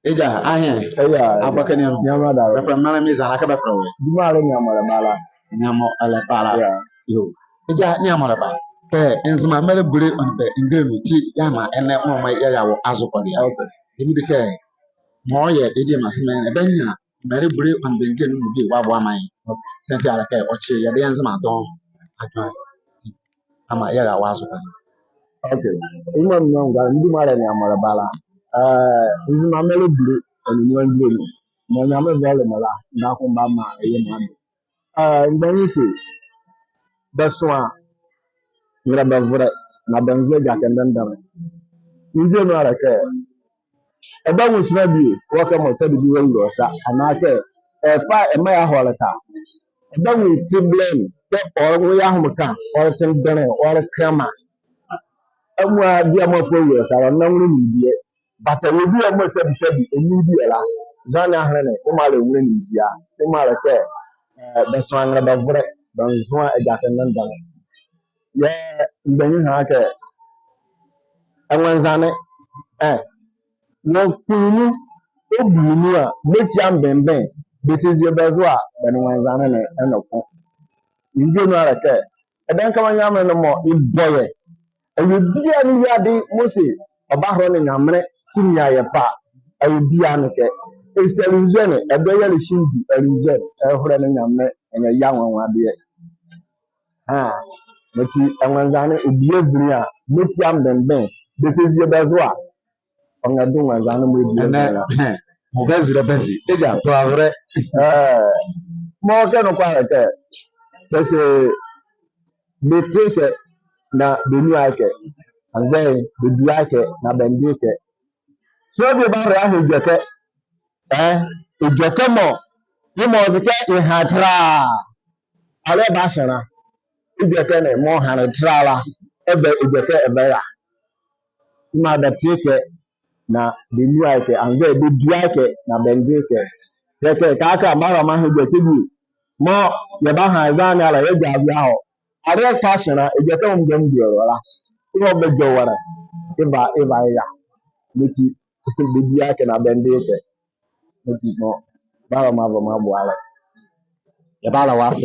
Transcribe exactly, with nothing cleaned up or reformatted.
Egya, ahe. Egya. Abɔkɛ ne anu. Nyɛmmoa dawɔ. Bɛfɛlɛ me maanle Mizana, kɛ bɛfɛlɛ wɔ. Duma a le nea mɔɔ ɛlɛba la. Nea mɔɔ ɛlɛba la. Yeah. Yoo. Egya, nea mɔɔ ɛlɛba. Kɛ Nzema mɛlɛbule ɔ nee bɛ ngilema ti yɛamaa ɛnɛ mɔɔ yɛra wɔ azo kɔ ne a. Okay. Yemɔ di kɛ, mɔɔ yɛ dediema sɛmɛ, ɛbanyia mɛlɛbule ɔ nee bɛ ngilema ne mɔ bie wɔaboa maa ye. Okay. Kɛnti a le kɛ, ɔkye yɛdayɛ Nzema dɔɔnwo adwenle. Amaa yɛra wɔ azo kɔ ne a. Okay. Duma a me nua ngua, me duma a le nea mɔɔ ɛlɛba la. Eh, Nzema mɛlɛbule ɔ nee bɛ ngilema. Mɔɔ Nyamenle ɛvɛlɛ me la, ndakye mɔɔ mebamaa ɛyɛ me adu. Eh, mgbanyinli se, bɛsoa nrɛbɛvolɛ na bɛnzoa gyakɛ ndendenle. Me ndwenle nu a le kɛ, ɛbanwu sonla bie, ɔwɔ kɛ mɔɔ sɛbe bi wɔ wula ɔ sa, anaa kɛ, ɛfa ɛmaa ye ahɔleta. Ɛbanwu tebelɛ ne, kɛ ɔwɔ ye ahomeka, ɔle tendenle, ɔle kɛnlɛma. Amuala bie a mɔɔ fa wɔ wula ɔ sa la, ɔnla nwolɛ nimdeɛ. But ɛwɔ bie a mɔɔ sɛbe sɛbe, ɛnwu bie la, zɔhane ahenle ne, yemɔ a le nwolɛ nimdeɛ a, yemɔ a le kɛ, eh, bɛsoa nrɛbɛvolɛ, bɛnzoa gyakɛ ndendenle. Yɛɛ mgbanyinli hanle kɛ, ɛnwɛnzanle, eh, wɔ kpunli nu, ɔ bie nu a, mɔti ambenben, bɛsɛzie bɛ zo a, bɛ nee ɛnwɛnzanle ne ɛnle ko. Me ndwenle nu a le kɛ, ɛdaye kɛmɔ Nyamenle ne mɔɔ ɛbɔ yɛ, ɛyɛ bie a ne wiade mɔɔ se ɔbahola ne Nyamenle tumi a yɛpɛ a, ɛyɛ bie a ne kɛ, ɛsi alinzue ne, ɛdɔ yɛ le ɛhye adi alinzue ne, ɛhola ne Nyamenle, ɛnyɛ yɛ anwanwadeɛ. Ha, mɔti ɛnwɛnzanle, ɔ bie avinli a, mɔti ambenben, bɛsɛzie bɛ zo a, ɔnrɛdo ɛnwɛnzanle mɔɔ ɛbie avinli la. Ɛnɛ, mɔɔ bɛzi la bɛzi, egya, toa averɛ. Eh, mɔɔ kɛ noko a le kɛ, bɛse, bɛte kɛ, na bɛnua kɛ, anzɛɛ, bɛdua kɛ, na bɛnde kɛ. Sonla bie bahola yeaha edwɛkɛ, eh, edwɛkɛ mɔɔ, yemɔ ɔze kɛ yeha tra a, aloo ɛbahyɛ la, edwɛkɛ ne mɔɔ ɛhanle tra la, ɛva edwɛkɛ ɛva ɛra. Yemɔ a bɛte kɛ, na bɛnua kɛ, anzɛɛ bɛdua kɛ, na bɛnde kɛ. Kɛkɛ, kɛkala mebahola meaha edwɛkɛ bie mɔɔ yɛbaha ye zɔhane ala yɛadwaye aze yɛahɔ. Adeɛ ɛka ɛhye la, edwɛkɛ mɔɔ mɔɔ bɛdua ɛlɔ la, yemɔ bɛdwaye ɛwɔ la, ɛva, ɛva ɛra. Mɔti, bɛdua kɛ na bɛnde kɛ. Mɔti, mɔɔ mebahola meava meaboa la. Yɛbala wɔ ase.